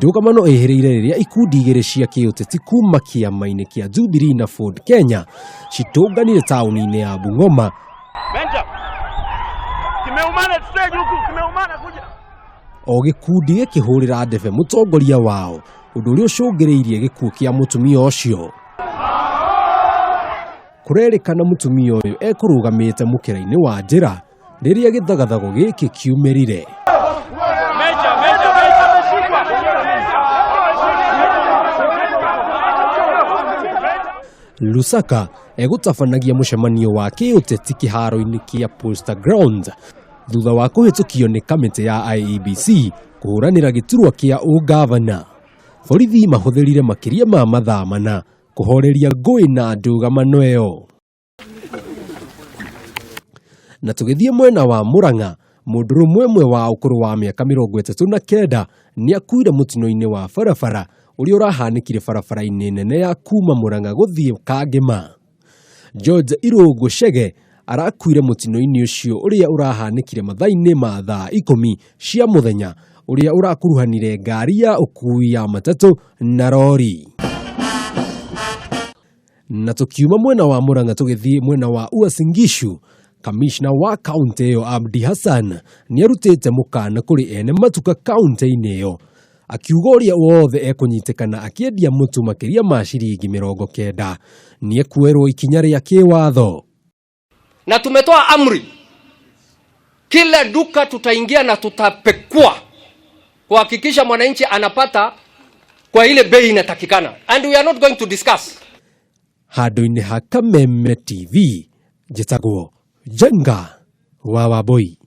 Ndũgamano ĩhĩrĩire rĩrĩa ikundi igĩrĩ cia kĩũteti kuma kĩama-inĩ kĩa Jubilee na Ford Kenya citũnganire taũni-inĩ ya Bungoma. Benja. Kimeumana stage huku, kimeumana kuja. O gĩkundi gĩkĩhũrĩra ndebe mũtongoria wao, ũndũ ũrĩa ũcũngĩrĩirie gĩkuũ kĩa mũtumia ũcio. Kũrerĩkana mũtumia ũyũ ekũrũgamĩte mũkĩra-inĩ wa njĩra rĩrĩa gĩthagathago gĩkĩ kiumĩrire. Meja, meja, meja. Lusaka egũtabanagia mũcemanio wa kĩũteti kĩharo-inĩ kĩa Posta Ground thutha wa kũhĩtũkio nĩ kamĩtĩ ya IEBC kũhũranĩra gĩturwa kĩa ũngavana. Borithi mahũthĩrire makĩria ma mathaa mana kũhoreria ngũĩ na ndũgamano ĩyo. Na tũgĩthiĩ mwena wa Murang'a, mũndũrũme ũmwe wa ũkũrũ wa mĩaka 39 nĩ akuire mũtino-inĩ wa barabara ũrĩa ũrahanĩkire barabara-inĩ nene ya kuma Murang'a gũthiĩ Kangĩma. George Irũngũ Chege arakuire mũtino-inĩ ũcio ũrĩa ũrahanĩkire mathaa-inĩ ma thaa 10 cia mũthenya ũrĩa ũrakuruhanire ngari ya ũkuui ya matatũ na rori. Na tũkiuma mwena wa Murang'a tũgĩthiĩ mwena wa Uasin Gishu, kamishna wa kaunti ĩyo Abdi Hassan nĩ arutĩte mũkana kũrĩ ene matuka kaunti-inĩ ĩyo akiuga ũrĩa wothe ekũnyitĩkana akĩendia mũtu makĩria ma ciringi 90 nĩ ekuoerwo ikinya rĩa kĩwatho. Na tumetoa amri, kila duka tutaingia na tutapekua kuhakikisha mwananchi anapata kwa ile bei inatakikana, and we are not going to discuss. Handũ-inĩ ha Kameme TV, njĩtagwo Njenga wa Wambui.